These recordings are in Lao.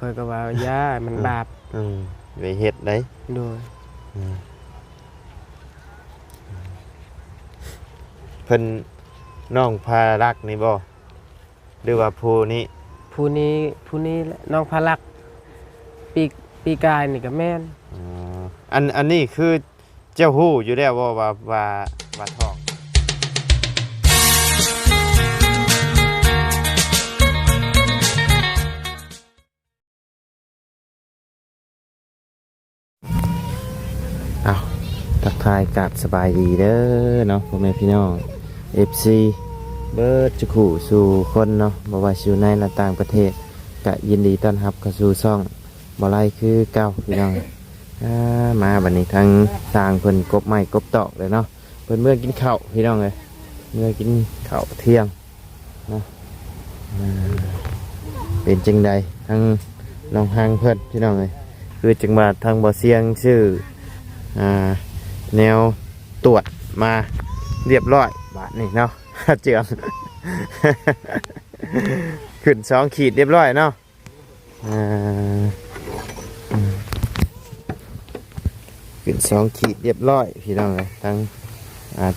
ຂ້ອຍກໍວ່າຢ່າ ມັນບາບ. ອືມ ໄປເຮັດໄດ໋. ໂດຍ. ອືມ ເພິ່ນ ນ້ອງພາລັກນີ້ບໍ່ ຫຼືວ່າຜູ້ນີ້? ຜູ້ນີ້ ຜູ້ນີ້ແຫຼະ ນ້ອງພາລັກ ປີ ປີກາຍນີ້ກໍແມ່ນ. ອໍ ອັນ ອັນນີ້ຄືເຈົ້າຮູ້ຢູ່ແລ້ວບໍ່ວ່າ ວ່າ ວ່າທ້ອງ? ອ້າວ ທັກທາຍກາບສະບາຍດີເດີເນາະ ພໍ່ແມ່ພີ່ນ້ອງ ເອັຟຊີ ເບິດສູ່ຄູ່ສູ່ຄົນເນາະ ບໍ່ວ່າຊິຢູ່ໃນ ແລະ ຕ່າງປະເທດ ກະຍິນດີຕ້ອນຮັບເຂົ້າສູ່ຊ່ອງບໍ່ໄລຄືເກົ່າ ພີ່ນ້ອງ. ອ່າ ມາບັດນີ້ ທາງຊ່າງເພິ່ນກົບໄມ້ກົບຕອກແລ້ວເນາະ ເພິ່ນເມືອກິນເຂົ້າ ພີ່ນ້ອງເອີຍ ເມືອກິນເຂົ້າທ່ຽງ. ເນາະ ເປັນຈັ່ງໃດທາງນ້ອງຮັງເພິ່ນ ພີ່ນ້ອງເອີຍ? ຄືຈັ່ງວ່າທາງບໍ່ສຽງຊື້ ອ່າ ແນວຕວດມາລຽບຮ້ອຍບາດນີ້ເນາະ ເຈືອງ ຂຶ້ນສອງຂີດລຽບຮ້ອຍເນາະ. ອ່າ ອືມ ຂຶ້ນສອງຂີດລຽບຮ້ອຍ ພີ່ນ້ອງເອີຍ ທາງ ອ່າ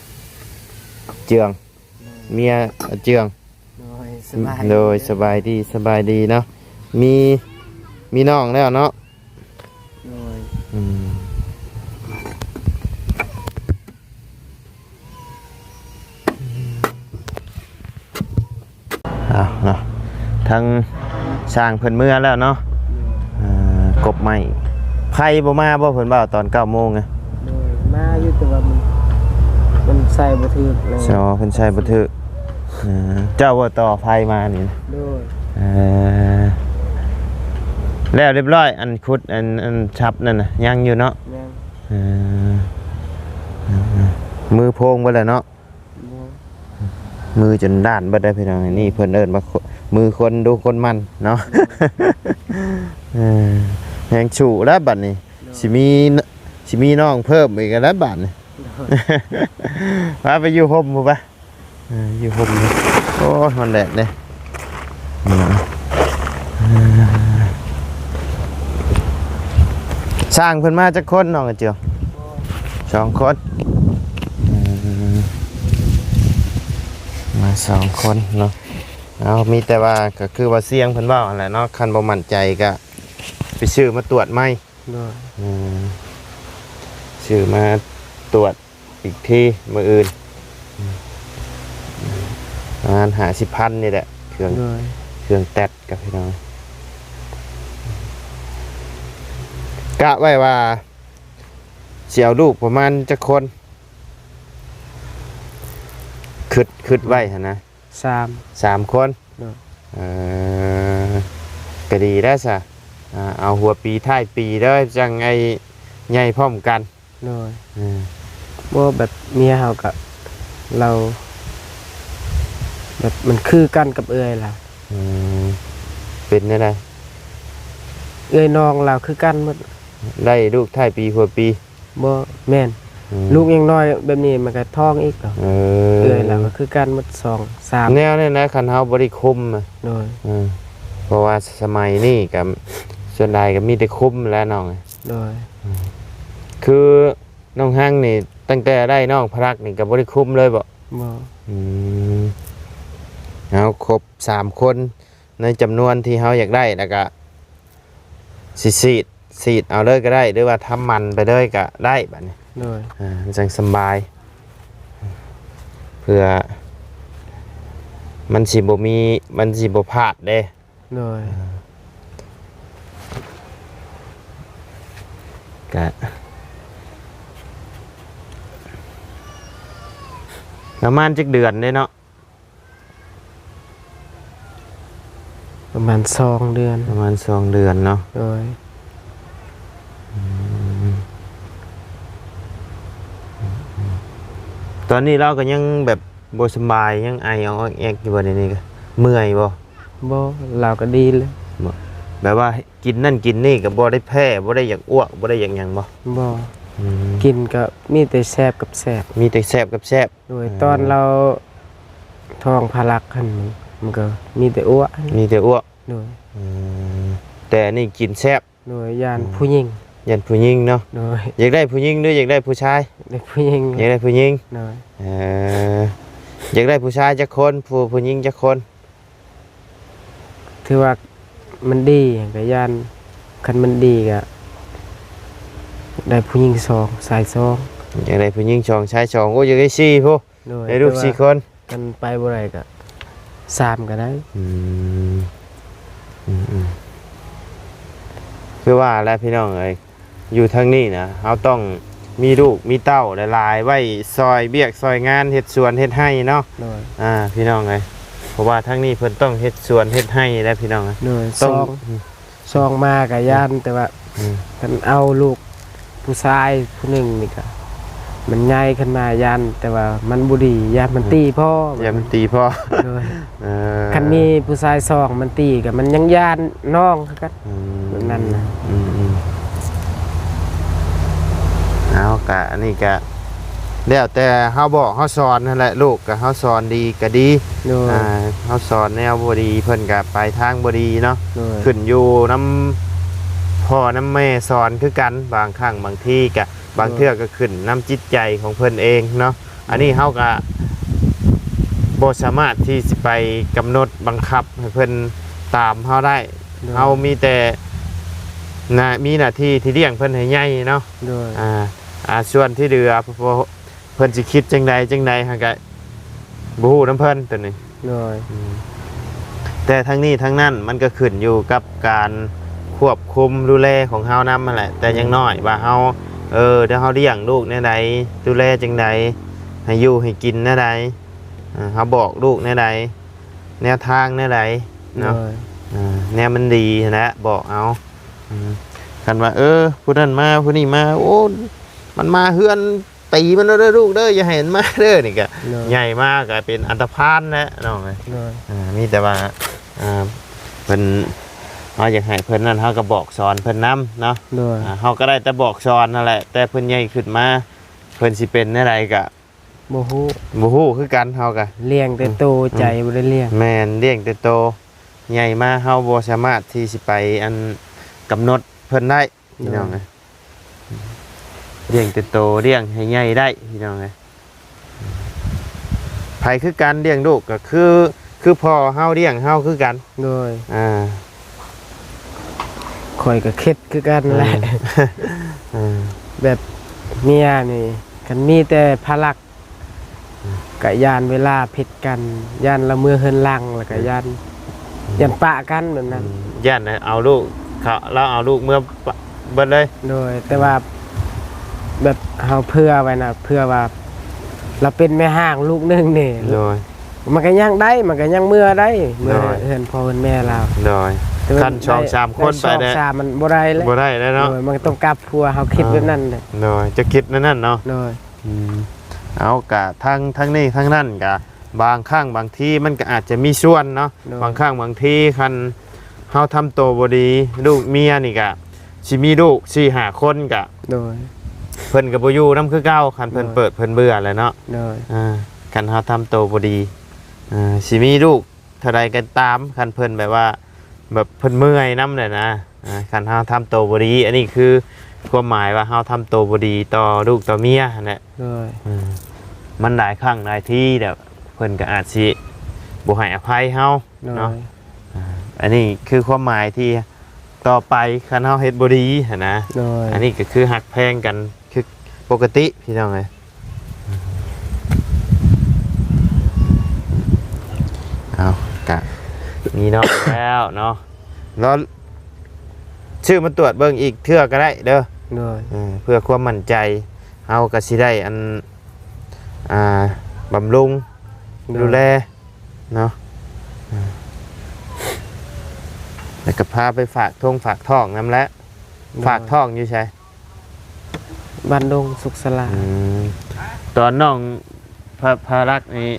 ເຈືອງ ເມຍອາເຈືອງ. ໂດຍ ສະບາຍ ໂດຍ ສະບາຍດີ ສະບາຍດີເນາະ ມີ ມີນ້ອງແລ້ວເນາະ. ໂດຍ ອືມ ເອົາເນາະ ທາງຊ່າງເພິ່ນເມືອແລ້ວເນາະ. ໂດຍ ເອີ ກົບໄມ້ ໄຟບໍ່ມາບໍ່ ເພິ່ນເວົ້າຕອນເກົ້າໂມງນະ? ໂດຍ ມາຢູ່ ແຕ່ວ່າມັນ ມັນໃສ່ບໍ່ຖືກເລີຍ. ອໍ ເພິ່ນໃສ່ບໍ່ຖືກ. ເອີ ເຈົ້າບໍ່ຕໍ່ໄຟມານີ້ນະ? ໂດຍ ເອີ ແລ້ວລຽບຮ້ອຍ ອັນຂຸດ ອັນ ອັນສັບນັ້ນນະ ຍັງຢູ່ເນາະ? ຍັງ. ເອີ ເອີ ເອີ ມືໂພງເບິດແລ້ວເນາະ? ບໍ່ ມືຈົນດ້ານເບິດໄດ໋ພີ່ນ້ອງ. ນີ້ເພິ່ນເອີ້ນວ່າ ໂຄ ມືຄົນດຸຄົນໝັ່ນເນາະ. ເອີ ແຮງສູ້ແລ້ວບັດນີ້. ໂດຍ ຊິມີ ຊິມີນ້ອງເພີ່ມອີກແລ້ວບາດນີ້. ໂດຍ ພາໄປຢູ່ຮົ່ມພຸ້ນປະ. ເອີ ຢູ່ຮົ່ມນີ້ ໂອ້ຍ ຮ້ອນແດດເດ້. ຊ່າງເພິ່ນມາຈັກຄົນ ນ້ອງກະເຈືອງ? ສອງຄົນ. ເອີ ມາສອງຄົນເນາະ. ເອົາ ມີແຕ່ວ່າ ກະຄືວ່າສຽງເພິ່ນເວົ້າຫັ້ນແຫຼະເນາະ ຄັນບໍ່ໝັ້ນໃຈກະໄປຊື້ມາຕວດໃໝ່. ໂດຍ ອືມ ຊື້ມາຕວດອີກທີມື້ອື່ນ ປະມານຫ້າສິບພັນນີ້ແຫຼະ ເຄື່ອງ ໂດຍ ເຄື່ອງແຕັດກັບພີ່ນ້ອງ. ກະໄວ້ວ່າຊິເອົາລູກປະມານຈັກຄົນ? ຄິດ ຄິດໄວ້ຫັ້ນນະ. ສາມ ສາມຄົນ. ໂດຍ ເອີ ກະດີແລ້ວຊະ. ອ່າ ເອົາຫົວປີທ້າຍປີເດີ ຈັ່ງໄອ້ໃຫຍ່ພ້ອມກັນ. ໂດຍ ເອີ ບໍ່ ແບບເມຍເຮົາກະ ລາວ ແບບມັນຄືກັນກັບເອື້ອຍລາວ. ອືມ ເປັນແນວໃດ? ເອື້ອຍນ້ອງລາວຄືກັນໝົດ. ໄດ້ລູກທ້າຍປີຫົວປີ. ບໍ່ແມ່ນ. ອືມ ລູກຍັງນ້ອຍແບບນີ້ມັນກະທ້ອງອີກ. ເອີ ເອື້ອຍລາວກະຄືກັນໝົດ ສອງ ສາມ ແນວນີ້ນະ ຄັນເຮົາບໍ່ໄດ້ຄຸມນະ. ໂດຍ ເອີ ເພາະວ່າສະໄໝນີ້ກະ ສ່ວນຫຼາຍກະມີແຕ່ຄຸມແຫຼະນ້ອງ. ໂດຍ ອືມ ຄືນ້ອງຮັງນີ້ ຕັ້ງແຕ່ໄດ້ນ້ອງພະລັກນີ້ກະບໍ່ໄດ້ຄຸມເລີຍບໍ? ບໍ່. ອືມ ເອົາຄົບສາມຄົນ ໃນຈຳນວນທີ່ເຮົາຢາກໄດ້ ແລ້ວກະຊິສີດ ສີດເອົາເລີຍກໍໄດ້ ຫຼືວ່າທຳໝັນໄປເລີຍກໍໄດ້ບາດນີ້. ໂດຍ ອ່າ ມັນຈັ່ງສະບາຍ ເພື່ອມັນຊິບໍ່ມີ ມັນຊິບໍ່ພາດເດ້. ໂດຍ ອ່າ ກະ ປະມານຈັກເດືອນເດ້ເນາະ? ປະມານສອງເດືອນ. ປະມານສອງເດືອນເນາະ. ໂດຍ ອືມ ຕອນນີ້ລາວກໍຍັງແບບບໍ່ສະບາຍ ຍັງໄອອອກແອກຢູ່ບໍ່? ດຽວນີ້ກໍເມື່ອຍບໍ່? ບໍ່ ລາວກໍດີເລີຍ. ບໍ່ ແບບວ່າກິນນັ້ນກິນນີ້ກໍບໍ່ໄດ້ແພ້ ບໍ່ໄດ້ຢາກອ້ວກ ບໍ່ໄດ້ຢາກຫຍັງບໍ່? ບໍ່. ອືມ ກິນກໍມີແຕ່ແຊບກັບແຊບ. ມີແຕ່ແຊບກັບແຊບ. ໂດຍ ເອີ ຕອນລາວທ້ອງພາລັກຫັ້ນ ມັນກໍມີແຕ່ອ້ວກ. ມີແຕ່ອ້ວກ. ໂດຍ ອືມ ແຕ່ອັນນີ້ກິນແຊບ. ໂດຍ ຢ້ານ ອືມ ຜູ້ຍິງ. ຢ້ານຜູ້ຍິງເນາະ. ໂດຍ ຢາກໄດ້ຜູ້ຍິງ ຫຼື ຢາກໄດ້ຜູ້ຊາຍ? ໄດ້ຜູ້ຍິງ. ຢາກໄດ້ຜູ້ຍິງ. ໂດຍ ເອີ ຢາກໄດ້ຜູ້ຊາຍຈັກຄົນ? ຜູ້ ຜູ້ຍິງຈັກຄົນ? ຖືວ່າມັນດີ ກໍຢ້ານ ຄັນມັນດີກໍໄດ້ຜູ້ຍິງສອງ ຊາຍສອງ. ຢາກໄດ້ຜູ້ຍິງສອງ ຊາຍສອງ. ໂອ້ ຢາກໄດ້ສີ່ພຸ້ນ. ໂດຍ ໃຫ້ລູກສີ່ຄົນ. ຄັນໄປບໍ່ໄດ້ກໍສາມກໍໄດ້. ອືມ ອືມ ອືມ ຄືວ່າແຫຼະພີ່ນ້ອງເອີຍ ຢູ່ທາງນີ້ນະ ເຮົາຕ້ອງມີລູກມີເຕົ້າຫຼາຍໆ ໄວ້ຊ່ອຍວຽກຊ່ອຍງານ ເຮັດສວນເຮັດໄຮ່ເນາະ. ໂດຍ ອ່າ ພີ່ນ້ອງເອີຍ ເພາະວ່າທາງນີ້ເພິ່ນຕ້ອງເຮັດສວນເຮັດໄຮ່ແຫຼະພີ່ນ້ອງ. ໂດຍ ຕ້ອງ ສອງ ສອງມາກໍຢ້ານ ແຕ່ວ່າ ອືມ ຄັນເອົາລູກຜູ້ຊາຍຜູ້ໜຶ່ງນີ້ກໍ ມັນໃຫຍ່ຂຶ້ນມາຢ້ານ ແຕ່ວ່າມັນບໍ່ດີ ຢ້ານມັນ ອືມ ຕີພໍ່. ຢ້ານມັນຕີພໍ່. ໂດຍ ເອີ ຄັນມີຜູ້ຊາຍສອງມັນຕີກໍ ມັນຍັງຢ້ານນ້ອງຄືກັນ. ອືມ ແບບນັ້ນນະ. ອືມ ອືມ ເອົາ ກະ ອັນນີ້ກະ ແລ້ວແຕ່ເຮົາບອກເຮົາສອນຫັ້ນແຫຼະ ລູກກະເຮົາສອນດີກະດີ. ໂດຍ ອ່າ ເຮົາສອນແນວບໍ່ດີ ເພິ່ນກະໄປທາງບໍ່ດີເນາະ. ໂດຍ ຂຶ້ນຢູ່ນຳພໍ່ນຳແມ່ສອນຄືກັນ. ບາງຄັ້ງບາງທີກະ ບາງເທື່ອກໍຂຶ້ນນຳຈິດໃຈຂອງເພິ່ນເອງເນາະ. ໂດຍ ອັນນີ້ເຮົາກະບໍ່ສາມາດທີ່ຊິໄປກຳນົດບັງຄັບໃຫ້ເພິ່ນຕາມເຮົາໄດ້. ໂດຍ ເຮົາມີແຕ່ໜ້າ ມີໜ້າທີ່ທີ່ລ້ຽງເພິ່ນໃຫ້ໃຫຍ່ເນາະ. ໂດຍ ອ່າ ອ່າ ສ່ວນທີ່ເຫຼືອ ເພິ່ນຊິຄິດຈັ່ງໃດຈັ່ງໃດ ເຮົາກະບໍ່ຮູ້ນຳເພິ່ນໂຕນີ້. ໂດຍ ອືມ ແຕ່ທັງນີ້ທັງນັ້ນ ມັນກໍຂຶ້ນຢູ່ກັບການຄວບຄຸມດູແລຂອງເຮົານຳຫັ້ນແຫຼະ. ແຕ່ ອືມ ຢ່າງໜ້ອຍວ່າເຮົາ ເອີ ດຽວເຮົາລ້ຽງລູກແນວໃດ ດູແລຈັ່ງໃດ ໃຫ້ຢູ່ໃຫ້ກິນແນວໃດ ເຮົາບອກລູກແນວໃດ ແນວທາງແນວໃດເນາະ. ໂດຍ ເອີ ແນວມັນດີຫັ້ນແຫຼະ ບອກເອົາ. ອືມ ຄັນວ່າ ເອີ ຜູ້ນັ້ນມາ ຜູ້ນີ້ມາ ໂອ້ ມັນມາເຮືອນ ຕີມັນເດີລູກເດີ ຢ່າໃຫ້ມັນມາເດີ ນີ້ກະ ໂດຍ ໃຫຍ່ມາກະເປັນອັນຕະພານແຫຼະນ້ອງເອີຍ. ໂດຍ ອ່າ ມີແຕ່ວ່າ ອ່າ ເພິ່ນ ເຮົາຢາກໃຫ້ເພິ່ນນັ້ນ ເຮົາກໍບອກສອນເພິ່ນນຳເນາະ. ໂດຍ ອ່າ ເຮົາກໍໄດ້ແຕ່ບອກສອນນັ້ນແຫຼະ ແຕ່ເພິ່ນໃຫຍ່ຂຶ້ນມາ ເພິ່ນຊິເປັນແນວໃດກະ ບໍ່ຮູ້ ບໍ່ຮູ້ຄືກັນ. ເຮົາກະລ້ຽງແຕ່ໂຕ ອືມ ໃຈບໍ່ໄດ້ລ້ຽງ. ແມ່ນ ລ້ຽງແຕ່ໂຕ ໃຫຍ່ມາເຮົາບໍ່ສາມາດທີ່ຊິໄປ ອັນ ກຳນົດເພິ່ນໄດ້ ພີ່ນ້ອງເອີຍ. ໂດຍ ລ້ຽງແຕ່ໂຕ ລ້ຽງໃຫ້ໃຫຍ່ໄດ້ ພີ່ນ້ອງເອີຍ. ໃຜຄືກັນ ລ້ຽງລູກກໍຄື ຄືພໍ່ເຮົາລ້ຽງເຮົາຄືກັນ. ໂດຍ ອ່າ ຂ້ອຍກໍຄິດຄືກັນແຫຼະ. ເອີ ເອີ ແບບເມຍນີ້ ຄັນມີແຕ່ພາລະ ອືມ ກະຢ້ານເວລາຜິດກັນ ຢ້ານລະເມືອເຮືອນຫຼັງ ແລ້ວກະ ອືມ ຢ້ານ ອືມ ຢ້ານປະກັນແບບນັ້ນ. ອືມ ຢ້ານເອົາລູກເຂົາ ລາວເອົາລູກເມືອປະເບິດເລີຍ. ໂດຍ ແຕ່ວ່າ ອືມ ແບບເຮົາເຜື່ອໄວ້ນະ ເຜື່ອວ່າລາວເປັນແມ່ຮ້າງລູກໜຶ່ງນີ້. ໂດຍ ມັນກໍຍັງໄດ້ ມັນກໍຍັງເມືອໄດ້ ເມືອ ໂດຍ ເຮືອນພໍ່ເຮືອນແມ່ລາວ. ໂດຍ ແຕ່ວ່າ ຄັນສອງສາມຄົນໄປແລ້ວ ສອງສາມມັນບໍ່ໄດ້ແລ້ວ ບໍ່ໄດ້ແລ້ວເນາະ. ໂດຍ ມັນກໍຕ້ອງກັບ ເພາະວ່າເຮົາຄິດແບບນັ້ນແຫຼະ. ໂດຍ ເຈົ້າຄິດແນວນັ້ນເນາະ. ໂດຍ ອືມ ເອົາ ກະທັງ ທັງນີ້ທັງນັ້ນກະ ບາງຄັ້ງບາງທີມັນກະອາດຈະມີສ່ວນເນາະ. ໂດຍ ບາງຄັ້ງບາງທີຄັນເຮົາທຳໂຕບໍ່ດີ ລູກເມຍນີ້ກະຊິມີລູກສີ່ຫ້າຄົນກະ ໂດຍ ເພິ່ນກະບໍ່ຢູ່ນຳຄືເກົ່າ ຄັນເພິ່ນ ໂດຍ ເປີດເພິ່ນເບື່ອແຫຼະເນາະ. ໂດຍ ອ່າ ຄັນເຮົາທຳໂຕບໍ່ດີ ອ່າ ຊິມີລູກ ເທົ່າໃດກໍຕາມ ຄັນເພິ່ນແບບວ່າ ແບບເພິ່ນເມື່ອຍນຳແຫຼະນະ. ອ່າ ຄັນເຮົາທຳໂຕບໍ່ດີ ອັນນີ້ຄືຄວາມໝາຍວ່າເຮົາທຳໂຕບໍ່ດີຕໍ່ລູກຕໍ່ເມຍຫັ້ນແຫຼະ. ໂດຍ ອືມ ມັນຫຼາຍຄັ້ງຫຼາຍທີແລ້ວ ເພິ່ນກໍອາດຊິບໍ່ໃຫ້ອະໄພເຮົາ ໂດຍ ເນາະ. ອ່າ ອັນນີ້ຄືຄວາມໝາຍທີ່ຕໍ່ໄປ ຄັນເຮົາເຮັດບໍ່ດີຫັ້ນນະ. ໂດຍ ອັນນີ້ກໍຄືຮັກແພງກັນຄືປົກກະຕິ ພີ່ນ້ອງເອີຍ. ເອົາ ກະມີນ້ອງແລ້ວເນາະ ລອງຊື້ມາຕວດເບິ່ງອີກເທື່ອກໍໄດ້ເດີ. ໂດຍ ເອີ ເພື່ອຄວາມໝັ້ນໃຈ ເຮົາກໍຊິໄດ້ອັນ ອ່າ ບຳລຸງ ໂດຍ ດູແລເນາະ. ອ່າ ແລ້ວກໍພາໄປຝາກທ້ອງຝາກທ້ອງນຳແຫຼະ. ໂດຍ ຝາກທ້ອງຢູ່ໃສ? ບ້ານດົງສຸກສາລາ. ອືມ ຕອນນ້ອງພະ ພະລັກນີ້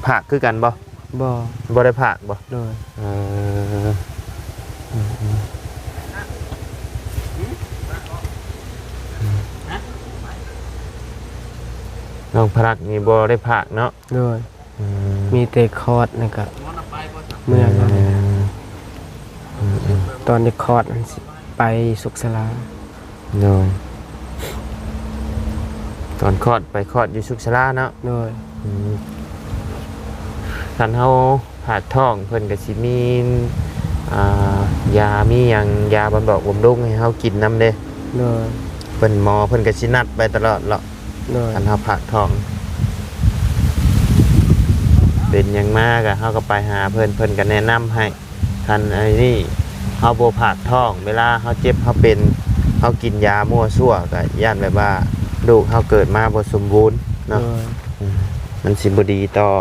ຝາກຄືກັນບໍ່? ບໍ່ ບໍ່ໄດ້ຝາກບໍ່? ໂດຍ ເອີ ອືມ ອືມ ນ້ອງພະລັກນີ້ບໍ່ໄດ້ຝາກເນາະ. ໂດຍ ອືມ ມີແຕ່ຄອດ ແລ້ວກໍເມືອງເຮົາ. ອືມ ອືມ ອືມ. ຕອນຈະຄອດຫັ້ນຊິໄປສຸກສາລາ. ໂດຍ ຕອນຄອດໄປຄອດຢູ່ສຸກສາລາເນາະ. ໂດຍ ອືມ ຄັນເຮົາ ພາກທ້ອງເພິ່ນກໍຊິມີ ອ່າ ຢາມີຫຍັງ ຢາບຳບອກບຳລຸງໃຫ້ເຮົາກິນນຳເດ້. ໂດຍ ເພິ່ນ ໝໍເພິ່ນກໍຊິນັດໄປຕະຫຼອດເນາະ. ໂດຍ ຄັນເຮົາພາກທ້ອງ ເປັນຫຍັງມາກໍເຮົາກໍໄປຫາເພິ່ນ ເພິ່ນກໍແນະນຳໃຫ້. ຄັນອັນນີ້ເຮົາບໍ່ພາກທ້ອງ ເວລາເຮົາເຈັບເຮົາເປັນ ເຮົາກິນຢາມົ້ວຊົ່ວ ກໍຢ້ານແບບວ່າລູກເຮົາເກີດມາບໍ່ສົມບູນເນາະ. ໂດຍ ອືມ ມັນຊິບໍ່ດີຕໍ່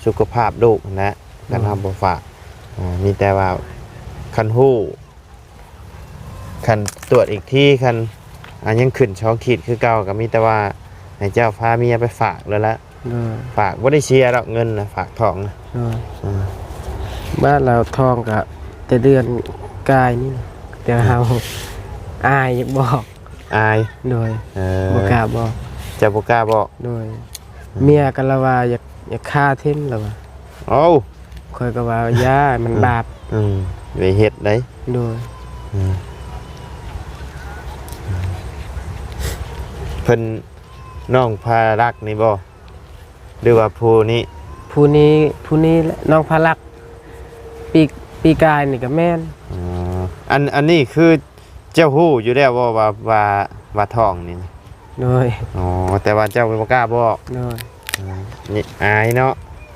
ສຸຂະພາບລູກຫັ້ນແຫຼະ ຄັນເຮົາບໍ່ຝາກ. ໂດຍ ອ່າ ມີແຕ່ວ່າຄັນຮູ້ ຄັນຕວດອີກທີ ຄັນ ອ່າ ຍັງຂຶ້ນສອງຂີດຄືເກົ່າ ກໍມີແຕ່ວ່າໃຫ້ເຈົ້າພາເມຍໄປຝາກໂລດແຫຼະ. ໂດຍ ຝາກ ບໍ່ໄດ້ເສຍດອກເງິນນະ ຝາກທ້ອງນະ. ໂດຍ ອ່າ ບ້ານລາວທ້ອງກະແຕ່ເດືອນກາຍນີ້ນະ ແຕ່ເຮົາອາຍຢາກບອກ. ອາຍ. ໂດຍ ເອີ ບໍ່ກ້າບອກ. ເຈົ້າບໍ່ກ້າບອກ. ໂດຍ ອືມ ເມຍກໍລະວ່າຢາກ ຢາກຂ້າຖິ້ມລະວ່າ. ເອົ້າ ຂ້ອຍກໍວ່າຢ່າ ມັນບາບ. ອືມ ໄປເຮັດໄດ໋. ໂດຍ ອືມ ເພິ່ນ ນ້ອງພາລັກນີ້ບໍ່ ຫຼືວ່າຜູ້ນີ້? ຜູ້ນີ້ ຜູ້ນີ້ແຫຼະ ນ້ອງພາລັກ ປີ ປີກາຍນີ້ກໍແມ່ນ. ອໍ ອັນ ອັນນີ້ຄື ເຈົ້າຮູ້ຢູ່ແລ້ວບໍ່ວ່າ ວ່າ ວ່າທ້ອງນີ້? ໂດຍ ອໍ ແຕ່ວ່າເຈົ້າບໍ່ກ້າບອກ. ໂດຍ ອ່າ ນີ້ອາຍເນາະ.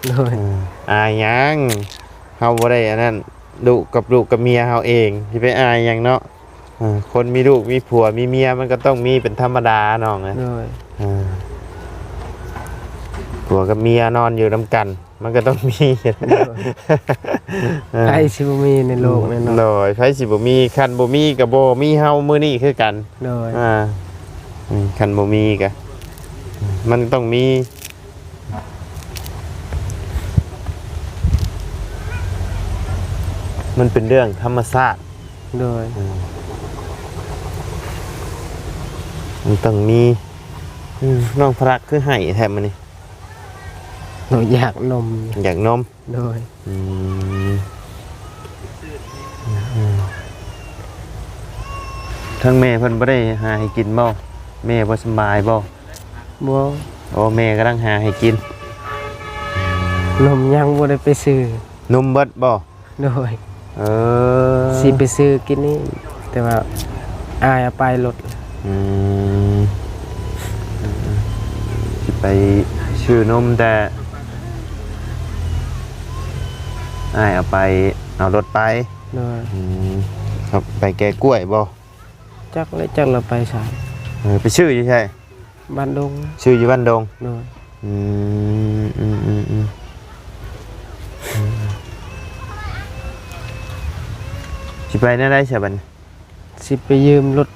ໂດຍ ເອີ ອາຍຫຍັງ ເຮົາບໍ່ໄດ້ອັນນັ້ນ ລູກກັບ ລູກກັບເມຍເຮົາເອງ ຊິໄປອາຍຫຍັງເນາະ. ເອີ ຄົນມີລູກມີຜົວມີເມຍ ມັນກໍຕ້ອງມີເປັນທຳມະດານ້ອງເອີຍ. ໂດຍ ເອີ ຜົວກັບເມຍນອນຢູ່ນຳກັນ ມັນກໍຕ້ອງມີ. ໂດຍ ເອີ ໃຜຊິບໍ່ມີໃນໂລກນີ້ເນາະ. ໂດຍ ໃຜຊິບໍ່ມີ ຄັນບໍ່ມີກໍບໍ່ມີເຮົາມື້ນີ້ຄືກັນ. ໂດຍ ອ່າ ອືມ ຄັນບໍ່ມີກໍ ມັນຕ້ອງມີ ມັນເປັນເລື່ອງທຳມະຊາດ. ໂດຍ ອືມ ມັນຕ້ອງມີ. ອືມ ນ້ອງພະລັກຄືໄຫ້ແທ້ມື້ນີ້? ໂດຍ ຢາກນົມ. ຢາກນົມ. ໂດຍ ອືມ ອືມ ທາງແມ່ເພິ່ນບໍ່ໄດ້ຫາໃຫ້ກິນບໍ່? ແມ່ບໍ່ສຳບາຍບໍ່? ບໍ່. ໂອ້ ແມ່ກຳລັງຫາໃຫ້ກິນ. ນົມຍັງບໍ່ໄດ້ໄປຊື້. ນົມເບິດບໍ່? ໂດຍ ເອີ ຊິໄປຊື້ກິນນີ້ ແຕ່ວ່າອ້າຍເອົາໄປລົດ. ອືມ ຊິໄປຊື້ນົມ ແຕ່ອ້າຍເອົາໄປ ເອົາລົດໄປ. ໂດຍ ອືມ ເອົາໄປແກ່ກ້ວຍບໍ່? ຈັກແຫຼະ ຈັກລາວໄປໃສ. ເອີ ໄປຊື້ຢູ່ໃສ? ບ້ານດົງ. ຊື້ຢູ່ບ້ານດົງ. ໂດຍ ອືມ ອືມ ອືມ ອືມ ຊິໄປແນວໃດຊະບັດນີ້? ຊິໄປຢືມລົດ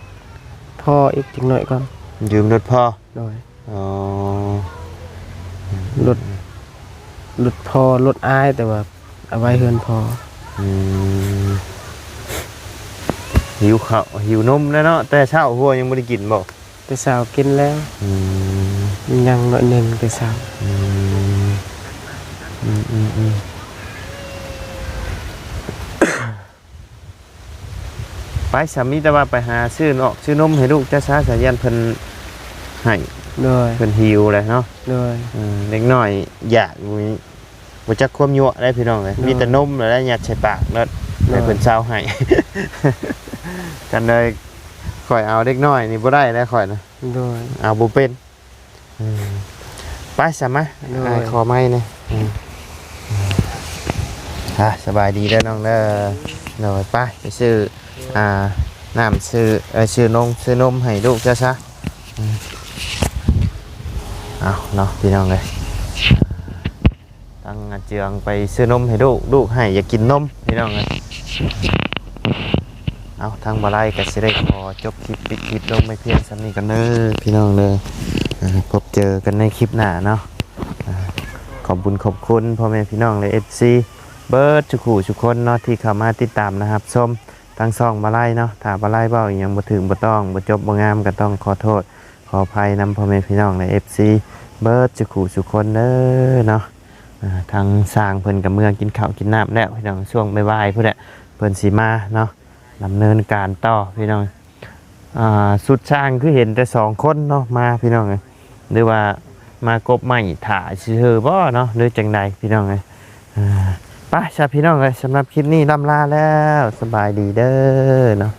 ພໍ່ອີກຈັກໜ້ອຍກ່ອນ. ຢືມລົດພໍ່? ໂດຍ ອໍ ລົດ ລົດພໍ່ ລົດອ້າຍ ແຕ່ວ່າເອົາໄວ້ເຮືອນພໍ່. ອືມ ຫິວເຂົ້າຫິວນົມແລ້ວເນາະ. ແຕ່ເຊົ້າຫົວຍັງບໍ່ໄດ້ກິນບໍ່? ແຕ່ເຊົ້າກິນແລ້ວ. ອືມ ຍັງໜ້ອຍໜຶ່ງແຕ່ເຊົ້າ. ອືມ ອືມ ອືມ ອືມ ໄປຊະ ມີແຕ່ວ່າໄປຫາຊື້ນອກຊື້ນົມໃຫ້ລູກເຈົ້າຊະ ສາຍັນເພິ່ນໃຫ້. ໂດຍ ເພິ່ນຫິວແຫຼະເນາະ. ໂດຍ ເອີ ເດັກນ້ອຍຢາກ ບໍ່ຈັກຄວາມຍົວະໄດ໋ພີ່ນ້ອງເອີຍ. ໂດຍ ມີແຕ່ນົມແຫຼະ ຍັດໃສ່ປາກເນາະ. ໂດຍ ໃຫ້ເພິ່ນເຊົາໃຫ້. ຄັນໃດຂ້ອຍເອົາເດັກນ້ອຍນີ້ບໍ່ໄດ້ແລ້ວຂ້ອຍນະ. ໂດຍ ເອົາບໍ່ເປັນ. ອືມ ໄປຊະມາ. ໂດຍ ອ້າຍຂໍໄມ້ແດ່. ອືມ ອ່າ ສະບາຍດີເດີນ້ອງເດີ. ໂດຍ ໄປ ໄປຊື້ ອ່າ ນ້ຳ ຊື້ ເອີ ຊື້ນົມ ຊື້ນົມໃຫ້ລູກເຈົ້າຊະ. ອືມ ເອົາເນາະ ພີ່ນ້ອງເອີຍ. ທາງອາເຈືອງໄປຊື້ນົມໃຫ້ລູກ ລູກໄຫ້ຢາກກິນນົມ ພີ່ນ້ອງເອີຍ. ເອົາ ທາງບ່າວໄລກໍຊິໄດ້ຂໍຈົບຄລິບ ປິດຄລິບລົງໄວ້ພຽງສ່ຳນີ້ກ່ອນເດີ ພີ່ນ້ອງເດີ. ອ່າ ພົບເຈີກັນໃນຄລິບໜ້າເນາະ. ອ່າ ຂອບບຸນຂອບຄຸນພໍ່ແມ່ພີ່ນ້ອງ ແລະ ເອັຟຊີ ເບິດທຸກຜູ້ທຸກຄົນເນາະ ທີ່ເຂົ້າມາຕິດຕາມ ແລະ ຮັບຊົມທາງຊ່ອງບ່າວໄລເນາະ. ຖ້າບ່າວໄລເວົ້າອີ່ຫຍັງບໍ່ຖືກບໍ່ຕ້ອງ ບໍ່ຈົບບໍ່ງາມ ກໍຕ້ອງຂໍໂທດ ຂໍອະໄພນຳພໍ່ແມ່ພີ່ນ້ອງ ແລະ ເອັຟຊີ ເບິດສູ່ຜູ້ສູ່ຄົນເດີເນາະ. ອ່າ ທາງຊ່າງເພິ່ນກໍເມືອກິນເຂົ້າກິນນ້ຳແລ້ວພີ່ນ້ອງ ຊ່ວງບ່າຍໆພຸ້ນແຫຼະເພິ່ນຊິມາເນາະ. ດຳເນີນການຕໍ່ພີ່ນ້ອງ. ອ່າ ຊຸດຊ່າງຄືເຫັນແຕ່ສອງຄົນເນາະ ມາພີ່ນ້ອງເອີຍ ຫຼືວ່າມາກົບໄມ້ຖ້າຊື່ໆບໍ່ເນາະ ຫຼືຈັ່ງໃດພີ່ນ້ອງເອີຍ. ອ່າ ໄປຊະພີ່ນ້ອງເອີຍ ສຳລັບຄລິບນີ້ລ່ຳລາແລ້ວ ສະບາຍດີເດີເນາະ.